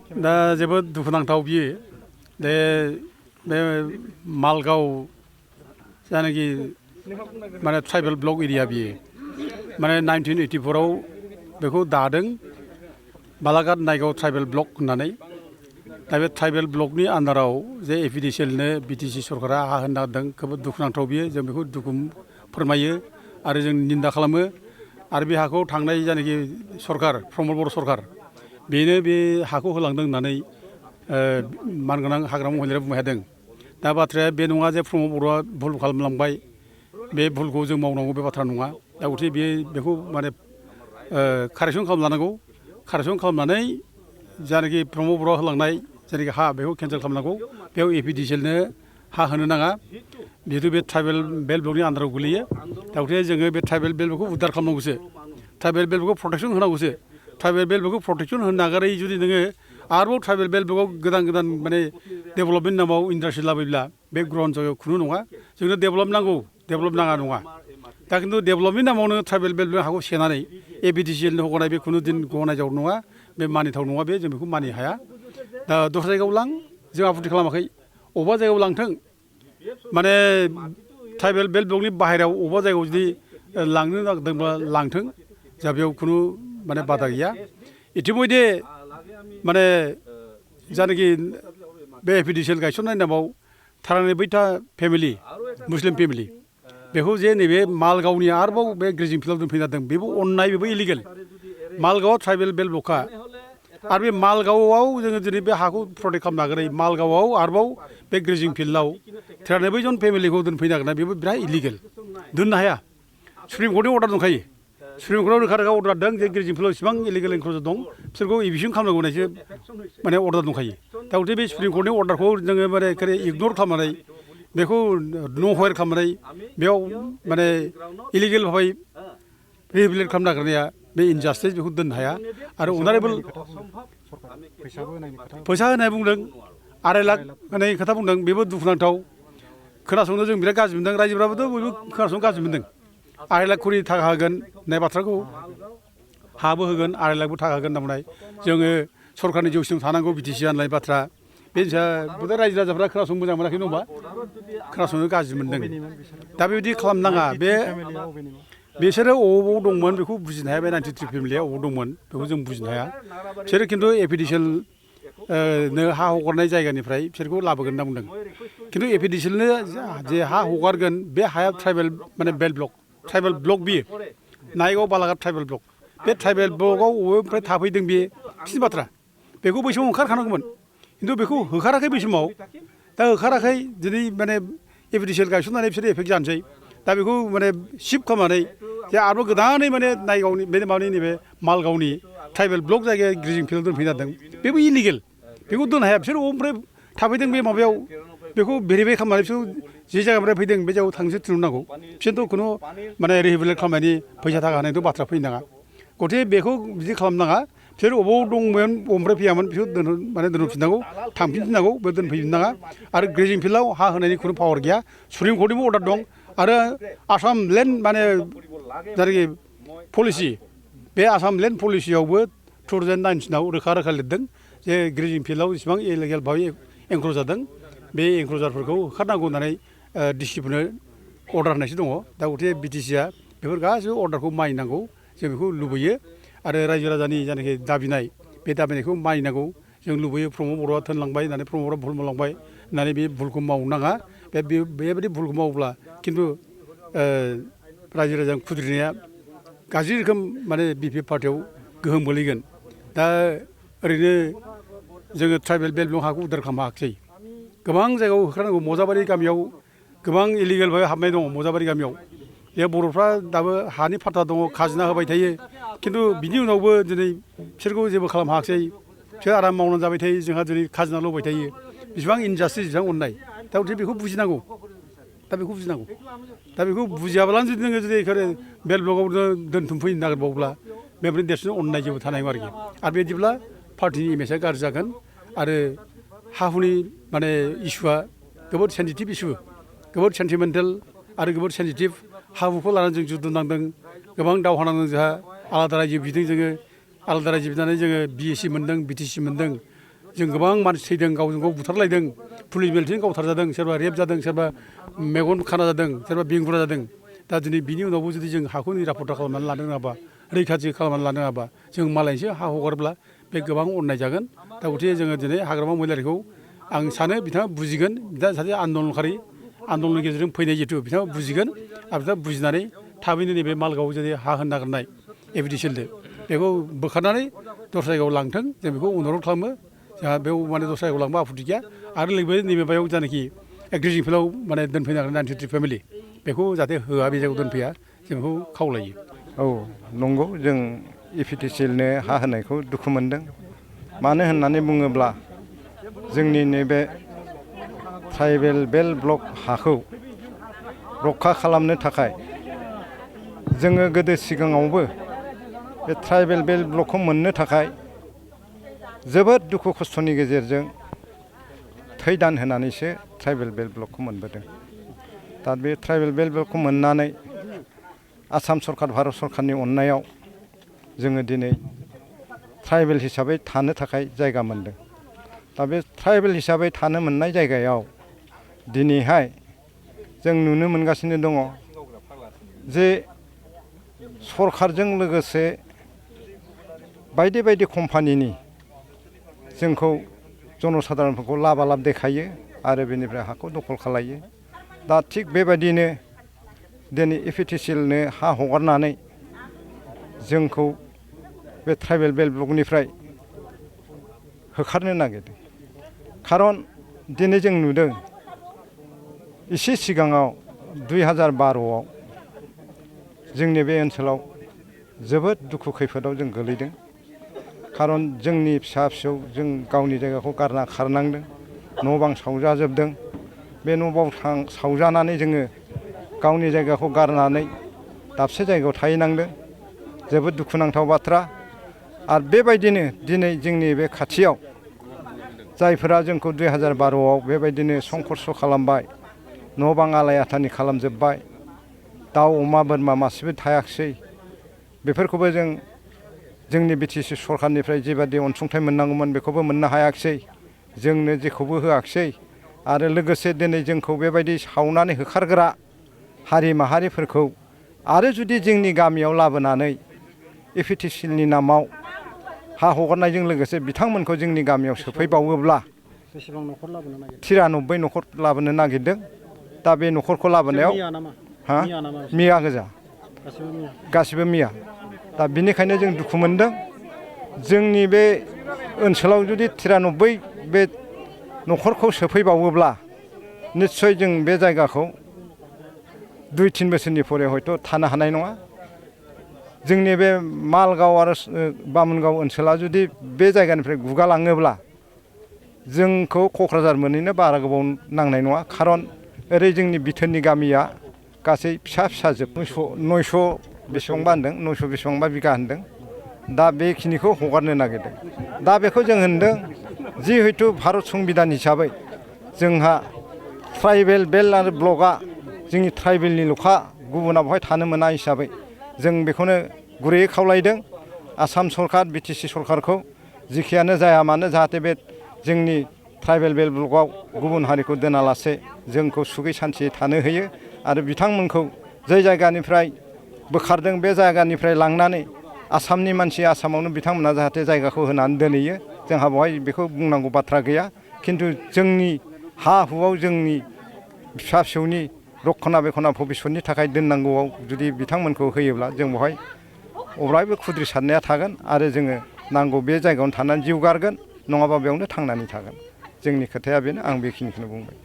दा जोबोद दुखुनांथाव बियो बे मालगाव जानाखि माने ट्राइबेल ब्लक एरिया बियो माने 1984आव बेखौ दादों बालाघाट नायगाव ट्राइबेल ब्लक होननानै दा बे ट्राइबेल ब्लकनि आन्दाराव जे एपिडिसिएलनो बिटिसि सरकारा हा होनो नागिरदों जोबोद दुखुनांथाव बियो जों बेखौ दुखु फोरमायो आरो जों निन्दा खालामो आरो बे हाखौ थांनाय जानाखि सरकार प्रमद बर' सरकार बेनो बे हाखौ होलांदों होननानै मानगोनां हाग्रामा महिलाया बुंबाय थादों दा बाथ्राया बे नङा जे प्रमद बर'आ भुल खालामलांबाय बे भुलखौ जों मावनांगौ बे बाथ्रा नङा दा गथिखे बेखौ माने कारेक्सन खालामलानांगौ कारेक्सन खालामनानै जानाखि प्रमद बर'आ होलांनाय जायनाखि हा बेखौ केन्सेल खालामनांगौ बेयाव एपिडिसिएलनो हा होनो नाङा जिहेतु बे ट्राइबेल बेल्ट ब्लकनि आन्दाराव गोलैयो दा गथिखे जोङो बे ट्राइबेल बेल्ट ब्लकखौ उद्धार खालामनांगौसो ट्राइबेल बेल्ट ब्लकखौ प्रटेक्सन होनांगौसो ट्राइबेल बेल्ट ब्लकखौ प्रटेक्सन होनो नागारै जुदि नोङो आरोबाव ट्राइबेल बेल्ट ब्लकआव गोदान माने डेभेलपमेन्ट नामाव इन्डास्ट्रि लाबोयोब्ला बे ग्रहन जायगायाव खुनु नङा जोंनो डेभेलप नांगौ डेभेलप नाङा नङा दा खिन्थु डेभेलपमेन्ट नामावनो ट्राइबेल बेल्ट ब्लक हाखौ सेनानै एपिडिसिएलनो हगारनाय बे खुनु दिन गनायजाव नङा बे मानिथाव नङा बे जों बेखौ मानिनो हाया दा दस्रा जायगायाव लां जों आपत्ति खालामाखै अबेबा जायगायाव लांथों माने ट्राइबेल बेल्ट ब्लकनि बाहेरायाव अबेबा जायगायाव जुदि लांनो नागिरदोंब्ला लांथों जा बेयाव खुनु माने बादा गैया इतिमयधे माने जानाखि बे एपिडिसिएल गायसननाय नामाव 93ता फेमिलि मुस्लिम फेमिलि बेखौ जे नैबे मालगावनि आरोबाव बे ग्रेजिं फिल्डआव दोनफैनो जादों बेबो अननाय बेबो इलिगेल मालगावआ ट्राइबेल बेल्ट ब्लकखा आरो बे मालगावआव जोङो दिनै बे हाखौ प्रटेक्ट खालामनो नागिरै मालगावआव आरोबाव बे ग्रेजिं फिल्डआव 93 जन फेमिलिखौ दोनफैनो नागिरनाय बेबो बिराद इलिगेल दोननो हाया सुप्रिम कर्टनि अर्डार दंखायो सुप्रिम कर्टआव रोखा रोखा अर्डार दं जे ग्रेजिं फिल्डआव इसेबां इलिगेल एनक्रोचर दं बिसोरखौ इभिक्सन खालामनांगौ होननायसो माने अर्डार दंखायो दा गथिखे बे सुप्रिम कर्टनि अर्डारखौ जोङो माने इगनर खालामनानै बेखौ न' हयेर खालामनानै बेयाव माने इलिगेल भाबै रिहेबिलिट खालामनो नागिरनाया बे इनजास्टिस बेखौ दोननो हाया आरो अनारेबल फैसा होनाय बुंदों 2.5 लाख होनाय खोथा बुंदों बेबो दुखुनांथाव खोनासंनो जों बिराद गाज्रि मोनदों रायजोफ्राबोथ' बयबो खोनासंनो गाज्रि मोनदों 2.5 लाख खरि थाखा होगोन होननाय बाथ्राखौ हाबो होगोन 2.5 लाखबो थाखा होगोन होनना बुंनाय जोङो सरकारनि जौसिम थानांगौ बिटिसि होननाय बाथ्रा बे रायजो राजाफ्रा खोनासंनो मोजां मोनाखै नङा खोनासंनो गाज्रि मोनदों दा बेबायदि खालामनाङा बे बिसोरो अबाव दंमोन बेखौ बुजिनो हाया बे 93 फेमिलिया अबाव दंमोन बेखौ जों बुजिनो हाया बिसोरो खिन्थु एपिडिसिएल नो हा हगारनाय जायगानिफ्राय बिसोरखौ लाबोगोन होनना बुंदों खिन्थु एपिडिसिएलनो जे हा हगारगोन बे हाया ट्राइबेल माने बेल्ट ब्लक ट्राइबेल ब्लक बियो नायगाव बालाघाट ट्राइबेल ब्लक बे ट्राइबेल ब्लकआव बबेनिफ्राय थाफैदों बे फिसा बाथ्रा बेखौ बै समाव ओंखारखानांगौमोन खिन्थु बेखौ होखाराखै बै समाव दा होखाराखै दिनै माने एपिडिसिएल गायसननानै बिसोरो एफेक्ट जानोसै दा बेखौ माने शिफ्ट खालामनानै जे आरोबाव गोदानै माने नायगावनि बे माबानि नैबे मालगावनि ट्राइबेल ब्लक जायगाया ग्रेजिं फिल्डआव दोनफैनो जादों बेबो इलिगेल बेखौ दोननो हाया बिसोर बबेनिफ्राय थाफैदों बे माबायाव बेखौ भेरिफाइ खालामनानै बिसोर जे जायगानिफ्राय फैदों बे जायगायाव थांसो थिनहरनांगौ बिसोरथ' खुनु माने रिहेबिलिट खालामनायनि फैसा थाखा होनायथ' बाथ्रा फैनो नाङा गथिखे बेखौ बिदि खालामनाङा बिसोर अबाव दंमोन बबेनिफ्राय फैयामोन बिसोर माने दोनहरफिननांगौ थांफिनफिननांगौ बे दोनफैफिननाङा आरो ग्रेजिं फिल्डआव हा होनायनि खुनु पावार गैया सुप्रिम कर्टनिबो अर्डार दं आरो आसाम लेन्ड माने जायनाखि पलिसि बे आसाम लेन्ड पलिसियावबो 2019आव रोखा रोखा लिरदों जे ग्रेजिं फिल्डआव इसेबां इलिगेल भाबै एंक्र' जादों बे एंक्र'जारफोरखौ होखारनांगौ होननानै डिसिफोरनो अर्डार होनायसो दङ दा गथिखे बिटिसिआ बेफोर गासैबो अर्डारखौ मानिनांगौ जों बेखौ लुबैयो आरो रायजो राजानि जायनाखि दाबिनाय बे दाबिनायखौ मानिनांगौ जों लुबैयो प्रमद बर'आ थोनलांबाय होननानै प्रमद बर'आ भुल मावलांबाय होननानै बे भुलखौ मावनो नाङा बेबायदि भुलखौ मावोब्ला खिन्थु रायजो राजानि खुद्रिनाया गाज्रि रोखोम माने बिपिएफ पार्टियाव गोहोम गोलैगोन दा ओरैनो जोङो ट्राइबेल बेल्ट ब्लक हाखौ उद्धार खालामनो हायाखिसै गोबां जायगायाव होखारनांगौ मजाबारि गामियाव गोबां इलिगेल भाबै हाबनाय दङ मजाबारि गामियाव बे बर'फ्रा दाबो हानि फाट्टा दङ खाजोना होबाय थायो खिन्थु बिनि उनावबो दिनै बिसोरखौ जेबो खालामनो हायाखिसै बिसोर आराम मावनानै जाबाय थायो जोंहा दिनै खाजोना होबाय थायो बेसेबां इनजास्टिस बेसेबां अननाय दा गथिखे बेखौ बुजिनांगौ दा बेखौ बुजियाब्लानो जुदि नोङो जुदि बेल्ट ब्लकआव दोनथुमफैनो नागिरबावब्ला बेबायदि देरसिन अननाय जेबो थानाय नङा आरोखि आरो बेबायदिब्ला पार्टिनि इमेजआ गाज्रि जागोन आरो हा हुनि माने इस्युआ जोबोद सेन्सिटिभ इस्यु जोबोद सेन्टिमेन्टेल आरो जोबोद सेन्सिटिभ हा हुखौ लानानै जों जुद्ध नांदों गोबां दावहा नांदों जोंहा आलादा रायजो बिदों जोङो आलादा रायजो बिनानै जोङो बिएसि मोन्दों बिटिसि मोन्दों जों गोबां मानसि थैदों गावजों गाव बुथारलायदों पुलिस मिलिटारिजों गावथारजादों सोरबा रेप जादों सोरबा मेगन खाना जादों सोरबा बेंगुरा जादों दा दिनै बिनि उनावबो जुदि जों हाखौ निरापत्ता खालामनानै लानो रोङाबा रैखाथि खालामनानै लानो रोङाबा जों मालायनिसो हा हगारोब्ला बे गोबां अननाय जागोन दा गथिखे जोङो दिनै हाग्रामा महिलारिखौ आं सानो बिथाङा बुजिगोन बिथाङा सासे आन्दलनकारि आन्दलननि गेजेरजों फैनाय जिहेतु बिथाङा बुजिगोन आरो बिथाङा बुजिनानै थाबैनो नैबे मालगाव जुदि हा होनो नागिरनाय एपिडिसिएलजों बेखौ बोखारनानै दस्रा जायगायाव लांथों जों बेखौ अनुरद खालामो जोंहा बेयाव माने दस्रा जायगायाव लांबा आपत्ति गैया आरो लोगोसे नैबे माबायाव जानाखि एग्रिजिं फिल्डआव माने दोनफैनो नागिरनाय 93 फेमिलि बेखौ जाहाथे होआ बे जायगायाव दोनफैया जों बेखौ खावलायो। औ नंगौ जों एपिडिसिएलनो हा होनायखौ दुखु मोनदों मानो होननानै बुङोब्ला जोंनि नैबे ट्राइबेल बेल्ट ब्लक हाखौ रक्षा खालामनो थाखाय जोङो गोदो सिगाङावबो बे ट्राइबेल बेल्ट ब्लकखौ मोननो थाखाय जोबोद दुखु खस्थ'नि गेजेरजों थै दान होनानैसो ट्राइबेल बेल्ट ब्लकखौ मोनबोदों। दा बे ट्राइबेल बेल्ट ब्लकखौ मोननानै आसाम सरकार भारत सरकारनि अननायाव जोङो दिनै ट्राइबेल हिसाबै थानो थाखाय जायगा मोनदों। दा बे ट्राइबेल हिसाबै थानो मोननाय जायगायाव दिनैहाय जों नुनो मोनगासिनो दङ जे सरकारजों लोगोसे बायदि बायदि कम्पानिनि जोंखौ जनसाधारनफोरखौ लाबालाब देखायो आरो बेनिफ्राय हाखौ दखल खालायो। दा थिग बेबायदिनो दिनै एपिडिसिएलनो हा हगारनानै जोंखौ बे ट्राइबेल बेल्ट ब्लकनिफ्राय होखारनो नागिरदों। खारन दिनै जों नुदों एसे सिगाङाव 2012आव जोंनि बे ओनसोलाव जोबोद दुखु खैफोदाव जों गोलैदों। खारन जोंनि फिसा फिसौ जों गावनि जायगाखौ गारना खारनांदों न' बां सावजाजोबदों। बे न' बां सावजानानै जोङो गावनि जायगाखौ गारनानै दाबसे जायगायाव थाहैनांदों जोबोद दुखुनांथाव बाथ्रा। आरो बेबायदिनो दिनै जोंनि बे खाथियाव जायफोरा जोंखौ 2012आव बेबायदिनो संघर्ष खालामबाय न' बां आलाय आथानि खालामजोब्बाय दाउ अमा बोरमा मासेबो थायाखिसै बेफोरखौबो जों जोंनि बिटिसि सरकारनिफ्राय जिबादि अनसुंथाइ मोननांगौमोन बेखौबो मोननो हायाखिसै जोंनो जेखौबो होआखिसै। आरो लोगोसे दिनै जोंखौ बेबायदि सावनानै होखारग्रा हारि माहारिफोरखौ आरो जुदि जोंनि गामियाव लाबोनानै एपिडिसिएलनि नामाव हा हगारनायजों लोगोसे बिथांमोनखौ जोंनि गामियाव सोफैबावोब्ला 93 न'खर लाबोनो नागिरदों। दा बे न'खरखौ लाबोनायाव मिया गोजा गासिबो मिया। दा बिनिखायनो जों दुखु मोनदों जोंनि बे ओनसोलाव जुदि 93 बे न'खरखौ सोफैबावोब्ला निस्सय जों बे जायगाखौ 2-3 बोसोरनि फरे हयथ' थानो हानाय नङा। जोंनि बे मालगाव आरो बामोनगाव ओनसोला जुदि बे जायगानिफ्राय गुगालाङोब्ला जोंखौ क'क्राझार मोनहैनो बारा गोबाव नांनाय नङा। खारन ओरै जोंनि बिथोरनि गामिया गासै फिसा फिसा जोब 900 बेसेबांबा होनदों 900 बेसेबांबा बिगा होनदों। दा बेखिनिखौ हगारनो नागिरदों। दा बेखौ जों होनदों जिहेतु भारत संबिधान हिसाबै जोंहा ट्राइबेल बेल्ट आरो ब्लकआ जोंनि ट्राइबेलनिल'खा गुबुना बेवहाय थानो मोना हिसाबै जों बेखौनो गुरैयै खावलायदों आसाम सरकार बिटिसि सरकारखौ जिखियानो जाया मानो जाहाथे बे जोंनि ट्राइबेल बेल्ट ब्लकआव गुबुन हारिखौ दोनालासे जोंखौ सुखै सान्थियै थानो होयो आरो बिथांमोनखौ जाय जायगानिफ्राय बोखारदों बे जायगानिफ्राय लांनानै आसामनि मानसि आसामावनो बिथांमोना जाहाथे जायगाखौ होनानै दोनहैयो जोंहा बेवहाय बेखौ बुंनांगौ बाथ्रा गैया। खिन्थु जोंनि हा हुआव जोंनि फिसा फिसौनि रक्षना बेखना भबिसतनि थाखाय दोननांगौआव जुदि बिथांमोनखौ होयोब्ला जों बेवहाय अरायबो खुद्रि सारनाया थागोन आरो जोङो नांगौ बे जायगायावनो थानानै जिउ गारगोन नङाबा बेयावनो थांनानै थागोन। जोंनि खोथाया बेनो आं बेखिनिखौनो बुंबाय।